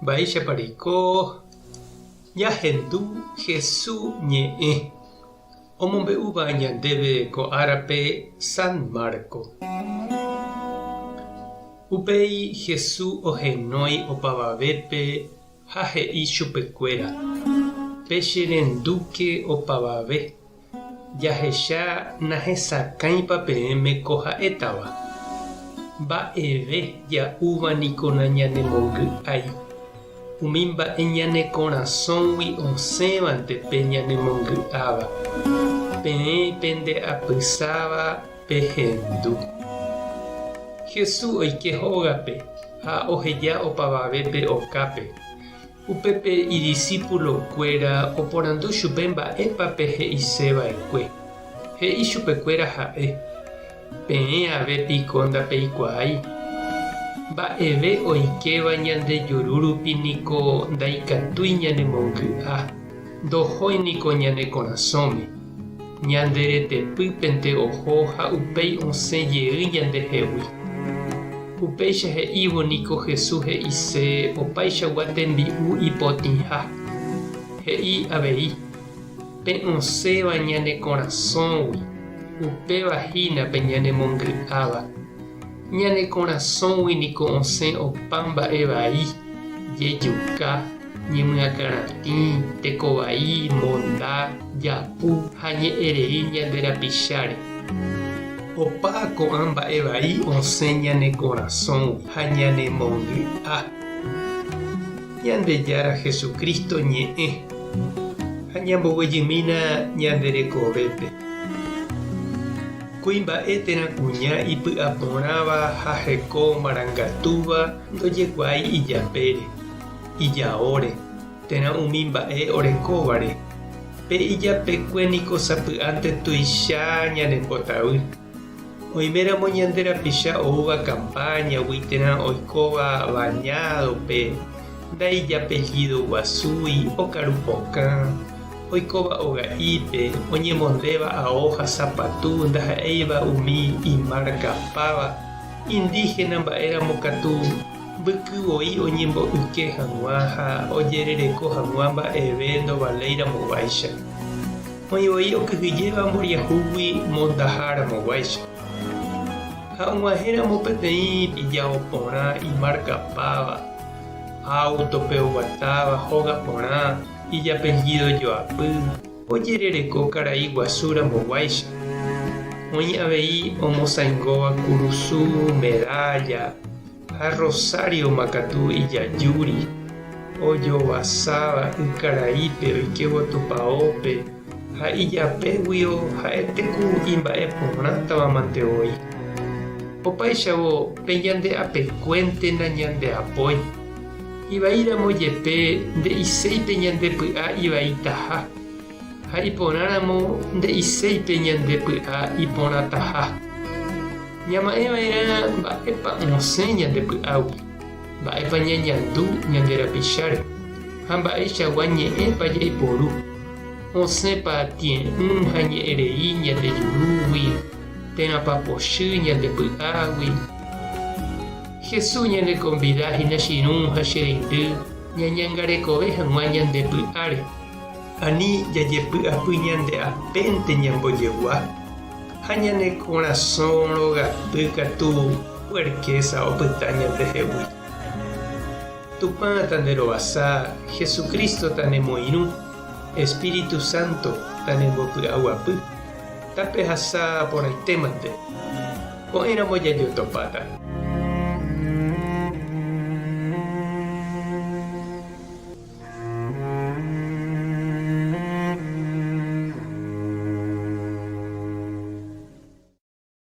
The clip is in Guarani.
Mba'éichapa reiko ñahendu Hesu ñe'ẽ omombe'úva ñandéve ko árape San Marco. Upéi Hesu ohenói opavavépe ha he'i chupekuéra, Pecherendúke opavave. Jahecha nahesakãipa peẽme ko ha'étava. Mba'eve ja'úva niko nañanemongy'ái. Umi mba'e ñane korasõgui osẽvante pe ñanemongy'áva. Peẽ pende apysáva pehendu. Jesús oike hógape ha oheja opavavépe okápe. Upépe idisípulokuéra oporandu chupe mba'épa pe he'ise va'ekue. He'i chupekuéra ha'e, Peẽ ave piko ndapeikuaái? Mba'eve oikéva ñande juru rupi niko ndaikatúi ñanemongy'a, ndohói niko ñane korasõme. Ñande retepýpente oho ha upéi osẽ jey ñandehegui. Upéicha he'ívo niko Jesús he'ise opaichagua tembi'u ipotĩha. He'i avei, Pe osẽva ñane korasõgui, upéva hína pe ñanemongy'áva. Ñane korasõgui niko osẽ opa mba'e vai, jejuka, ñemyakãratĩ, tekovai, monda, japu ha ñe'ẽrei ñande rapicháre. Opa ko'ã mba'e vai osẽ ñane korasõgui ha ñanemongy'a. Ñandejára Jesucristo ñe'ẽ ha ñamboguejymína ñande rekovépe. Kuimba'e térã kuña ipy'aporãva ha heko marangatúva ndojekuaái ijapére. ijaóre, térã umi mba'e orekóvare. Pe ijapekue niko sapy'ánte tuicha ñanembotavy. Oiméramo ñande rapicha oúva kampáñagui térã oikóva bañádope, ndaijapellido guasúi, okaru pokã, oikóva oga'ípe, oñemondéva ao ha sapatu ndaha'éiva umi imarkapáva, indígena mba'éramo katu, Mbyky voi oñembo'yke hag̃ua ha ojerereko hag̃ua mba'eve ndovaléiramoguáicha. Oĩ voi okyhyjéva mboriahúgui mondaharamoguáicha. Ha og̃uahẽramo peteĩ ijao porã imarkapáva, áutope oguatáva, hóga porã, ijapellído joapy, ojerereko karai guasu ramoguáicha. Oĩ avei omosãingóva kurusu, medálla ha rrosárioma katu ijajúri, ojovasáva ykaraípe oikévo tupaópe ha ijapéguio ha'ete ku imba'e porãtava mante voi. Opáichavo pe ñande apekuénte nañandeapói. Ivaíramo jepe nde'iséi pe ñande py'a ivaitaha, ha iporãramo nde'iséi pe ñande py'a iporãtaha. Ñama'ẽ va'erã mba'épa osẽ ñande py'águi, mba'épa ñañandu ñande rapicháre, ha mba'eichagua ñe'ẽpa jaiporu. Osẽpa tie'ỹ ha ñe'ẽ rei ñande jurúgui, térãpa pochy ñande py'águi. Jesús ñanekonvida hína che irũ ha che reindy ñañangarekove hag̃ua ñande py'áre. Ani jajepy'apy ñande apénte ñambojegua ha ñane korasõ rogapy katu puerkésa opyta ñandehegui. Tupã tanderovasa, Jesucristo tanemoirũ, Espíritu Santo tanembopy'aguapy. Tapehasa porãitémante. Ko'ẽramo jajotopáta.